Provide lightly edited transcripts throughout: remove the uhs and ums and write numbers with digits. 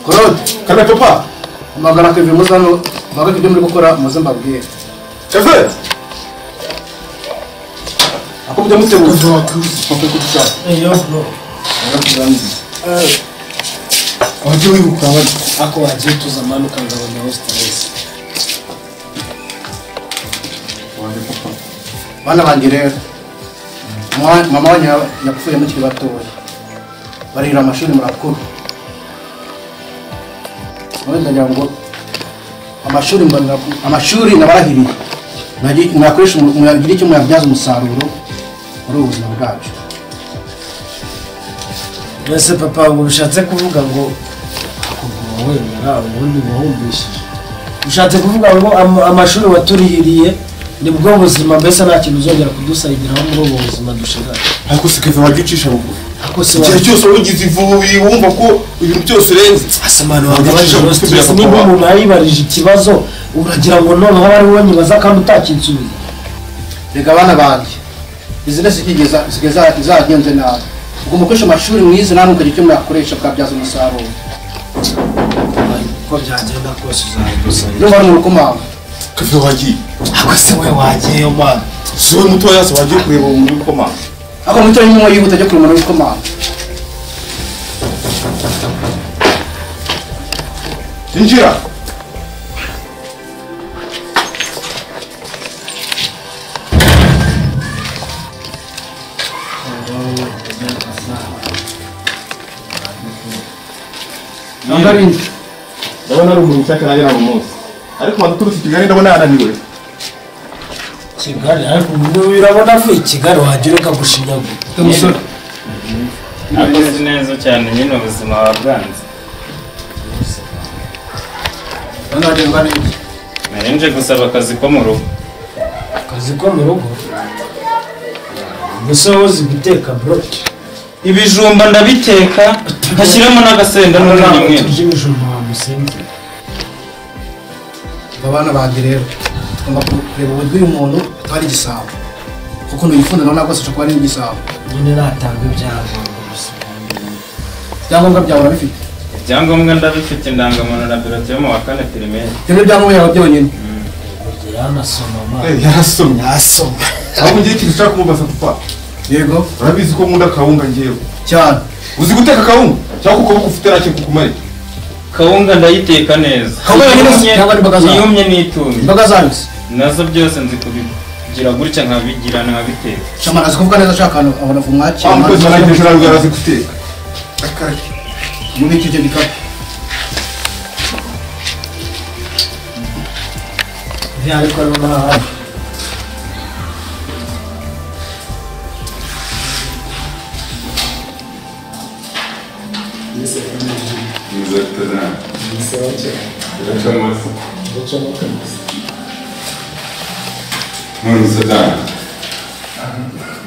Claude, Kame papa. Magana Kevin muzano baga ibyo muri gukora muze mbabwire. Kevin. Akubye mutebuza papa kudushaka. Eyo bro. Wagiye wibuka ako wagiye tuzamanuka ngabanya stress. Bana banjye rero mama wanyu yapfuye mukiri batoya barira amashuri murakuru none ndagira ngo amashuri amashuri nabarahiriye mwakoresha mwagira icyo mwabyaza umusaruro muri ubu buzima bwacu. Mbese papa ngo bishatse kuvuga ngo akuguma wemera ubundi wahumbishije ushatse kuvuga ngo amashuri waturihiriye nibwo buzima mbese nta kintu uzongera kudusayidiraho muri ubu buzima dushigaje. Ariko se Kevin wagicisha bugufi. Ariko se igihe cyose ugize ivubi wumva ko ibintu byose urenze. Asamana wagabanije stress niba umuntu ayibarije ikibazo uragira ngo noneho ari wowe nyibaza kandi utakinsubiza. Rega abana banjye business ikigeza zigeza izagenze nabi. Ugomba gukoresha amashuri mwize namwe ukagira icyo mwakoresha ukabyaza umusaruro. Uko byagenda kose uzadusayidira. Ndumva ari urukomanga. Kevin wagiye. Ako se we wagiyeyo mwana. Si we mutoya se wagiye kureba umuntu w'ikomanga. Ako mutoya nyuma yihuta ajya kureba umuntu w'ikomanga. Injira. Ndabona ari umuntu ushaka nanjye ntabwo umunsi. Ariko waduturutse i Kigali ndabona yananiwe. Kigali ariko urabona avuye i Kigali wagira ukagushinyagura. Umusore. Akoze neza cyane nyine ubuzima bwanze. Nari nje gusaba akazi ko mu rugo. Akazi ko mu rugo? Gusa uzi guteka bro. Ibijumba ndabiteka nkashyiramo n'agasenda n'umunyu mwinshi. Turya ibijumba wa musenzi. Abana banjye rero tugomba kureba uburyo uyu muntu atwara igisabo kuko nuyifunda nawe ntabwo ashobora kuba ari igisabo. Nyine natanga ibyangombwa gusa. Ibyangombwa byawe urabifite? Ibyangombwa ndabifite, indangamuntu na bulletin yo mu wa kane primaire. Ibyo ni ibyangombwa byawe byonyine? Yanasoma mama. Yarasomye. Yasoma. Ahubwo ngiye ikintu ushaka kumubaza papa. Yego. Urabizi ko nkunda kawunga ngewe. Cyane. Uzi guteka kawunga? Cyangwa kuko ufite nacyo kukumariye? Kawunga ndayiteka neza. Kawunga cyangwa imboga zayo? Iyumye n'itumye. Imboga zayo nazo byose nzi kubigira gutya nkabigira nkabiteka. Shamana azi kuvuga neza ashaka ahantu abona kumwakira. Wa mukozi wanjye ejo ntabwo yarazi guteka. Mubike ibyo bikapu. Ariko nabi.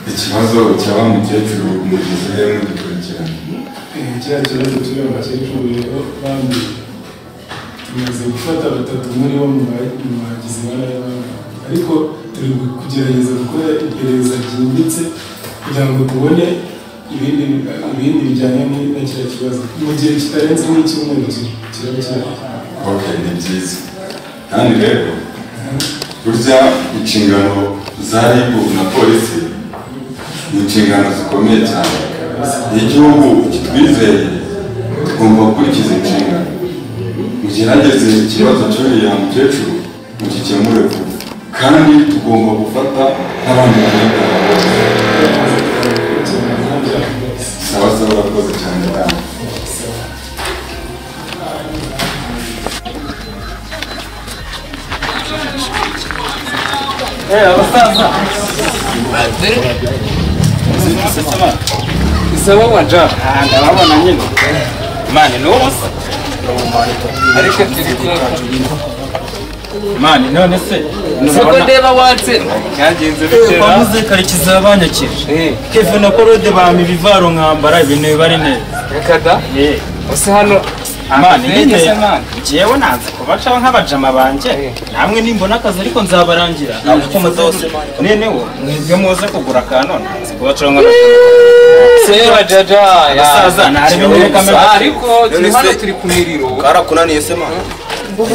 Ikibazo cyaba mukecuru umugize mugikurikirana. Kiriya kibazo cy'uriya mukecuru rero bambi tumaze gufata batatu muri bo mu bagizi ba nabi, ariko turi kugerageza gukora iperereza ryimbitse kugira ngo tubone ibindi bijyanye na kiriya kibazo mu gihe kitarenze nk'icyumweru kiraba kirahari. Okay, ni byiza. Kandi rero burya inshingano za RIB na polisi ni inshingano zikomeye cyane. Igihugu kitwizeye tugomba gukurikiza inshingano. Mugerageze ikibazo cy'uriya mukecuru mugikemure vuba, kandi tugomba gufata n'abandi banyarwanda bose. Sawa sawa, urakoze cyane cyane. Abasaza isaba wanja ndababona nyine mani n'ubusa ariko turi mani none se soko ndeba watse byagenze bitera kwa muze Karekezi yabanyakije Kevin na Korode bampa ibivaro nkambara ibintu biba ari neza reka da ese hano Mani nyine jewe nanze kubacaho nk'abajama banje namwe nimbona akazi ariko nzabarangira ariko muzose nenewo mwebwe muze kugura akantu nanze kubacaho nk'abajama Seba jaja abasaza narebe kamera ariko turi hano turi ku miriro karakunaniye se man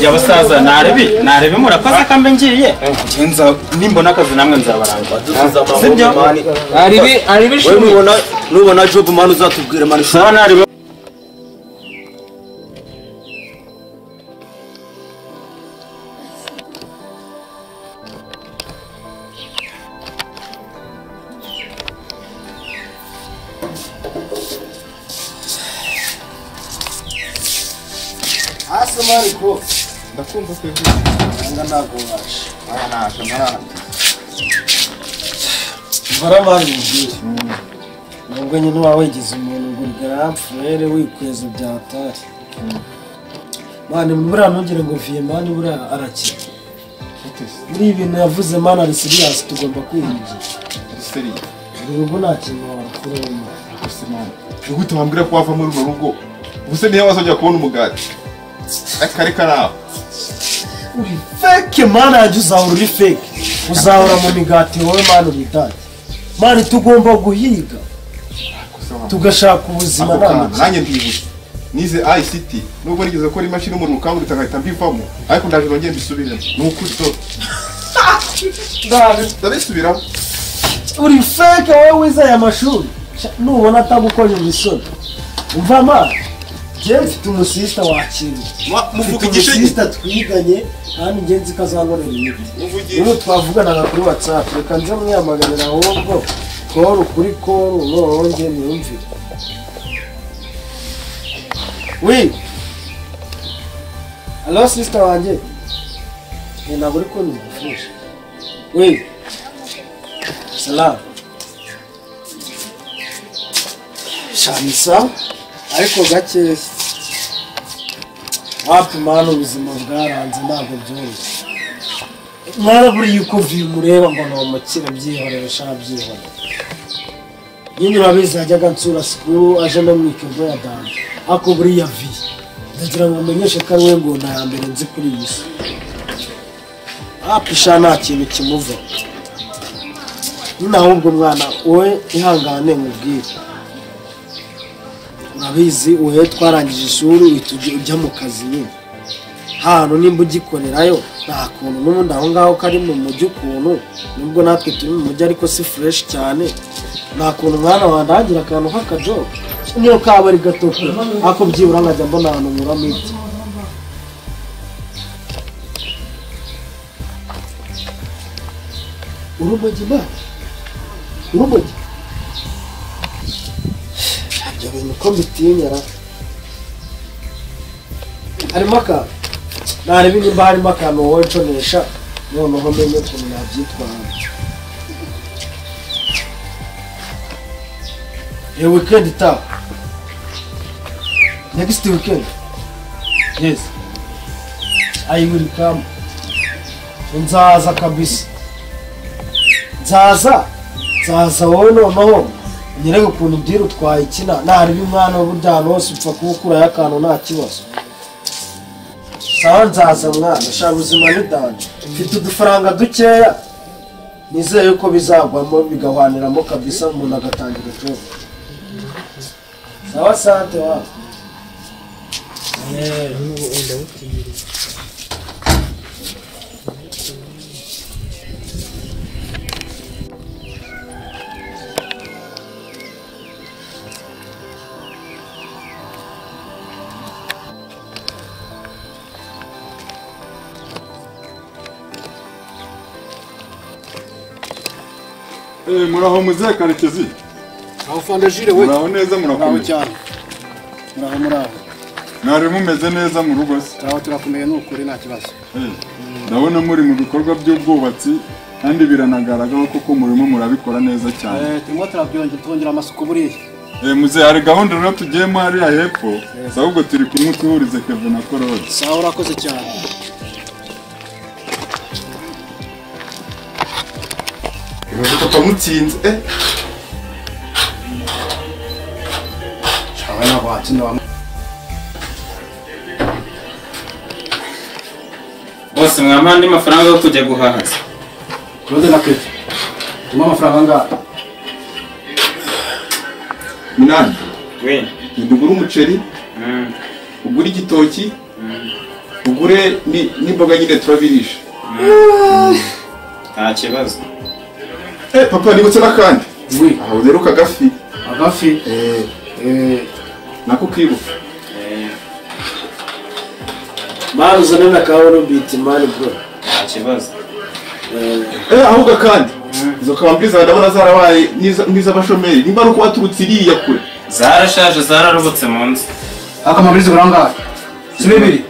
ya basaza narebe murakoze kambe ngiye nza nimbona akazi namwe nzabarangira sibyo aribi wewe nubona job man uzatubwira man sawa narebe Mariko ndakumva se anga nagobasha aya naje marana baramari mubwire nubwo nyine uba wigize umuntu ngo urigaramfurere wikweza byatari mani buriya ntugire ngo viye mani buriya arakira muri ibintu yavuze mani ari serious tugomba kwirinda serious urugo nta kintu warukuramo ni gute wambwira ko wava muri runo rugo ubuse niyo wazongera kubona umugati akareka nawe uri fake mana yajya uzahora uri fake uzahora mu migati wowe mana uri mani tugomba guhiga tugashaka ubuzima nanjye ndibutse nize ICT nubwo nigeze gukora imashini umuriro ukangurita nkahita mbivamo ariko ndaje nongeye mbisubiremo ni ukuri do ndabisubiramo uri fake wowe wize aya mashuri nubona atagukojeje isoni umva mana njyewe mfite umusista wakiriye muvuga igishe twiganye kandi njye nzi ko azankorera imiti ubu twavuganaga kuri WhatsApp reka nze mwihamagarira ahubwo koru kuri koru noneho njye niyumvire wi alo sisita wanjye ntabwo uri kunyumva fushi wi salamu shamisa ariko gakeya wapi mana ubuzima bwaranze ntabwo byoroshye mwana buriya uko mureba ngo ni umukire byihorere sha byihorere nyine urabizi yajyaga nsura sikuru aje no mu ikigo ya danje ariko buriya vi ndagira ngo umenyeshe ko ari we ngona ya mbere nzi kuri iyi si wapi sha nta kintu kimuva nyine ahubwo mwana wowe ihangane nkubwire urabizi uhe twarangije ishuri uhita ujya mu kazi nyine hantu nimba ugikorerayo nta kuntu n'ubundi aho ngaho kari mu mujyi ukuntu nubwo natwe turi mu mujyi ariko si fureshi cyane nta kuntu mwana wandangira akantu k'akajobu niyo kaba ari gato ariko byibura nkajya mbona ahantu nkuramo ibyo urumogi ma urumogi ibyo bintu uko mbitinyara harimo akantu nareba nimba harimo akantu wowe nconesha noneho menye ukuntu nabyitwara iyo weekend itaha next weekend yes I will come nzaza kabisa nzaza wowe noneho nyereke ukuntu diri twayikina nareba umwana burya ahantu hose upfa kuwukurayo akantu nta kibazo sawa nzaza mwana shaka ubuzima ni danje mfite udufaranga dukeya nizeye yuko bizagwamo bigahwaniramo kabisa umuntu agatangira jobu sawa sante wa Muraho muzehe Karekezi. Aho fandajire we. Muraho neza murakomeye. Cyane. Muraho muraho. Mwari mumeze neza mu rugo se? Turaho turakomeye n'ukuri nta kibazo. Ndabona muri mu bikorwa by'ubwubatsi kandi biranagaragara koko murimo murabikora neza cyane. Turimo turabyongera twongera amasuku buriya. Muzehe hari gahunda rero tugiyemo hariya hepfo, ahubwo turi kumwe tuhurize Kevin na Korode. Sawa urakoze cyane. Papa mutsinze shawe ntabwo watsinda wa Bose mwampa andi mafaranga yo kujya guhaha. Claude na Kevin. Tuma amafaranga angahe? Minani. We. Ugure umuceri. Ugure igitoki. Ugure n'imboga nyine turabirisha. Nta kibazo. Papa nibutse n'akandi. Oui. Aho uheruka agafi. Agafi. Nako kibuka. Mani uzane na kawo biti mani bro. Nta kibazo. Ahubwo kandi izo kambiri ndabona zarabaye n'iz'abashomeri nimba ari uko waturutse iriya kure. Zarashaje zararobotse mu nzu. Akamabirizi urangaye. Si bibiri.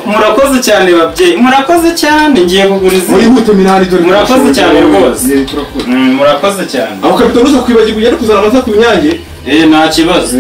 Murakoze cyane babyeyi. Murakoze cyane ngiye kugura izi. Mwihute Minani dore. Murakoze cyane rwose. Murakoze cyane. Aho kapitano uza kwibagirwa ujya kuzana amata ku Nyange. Nta kibazo.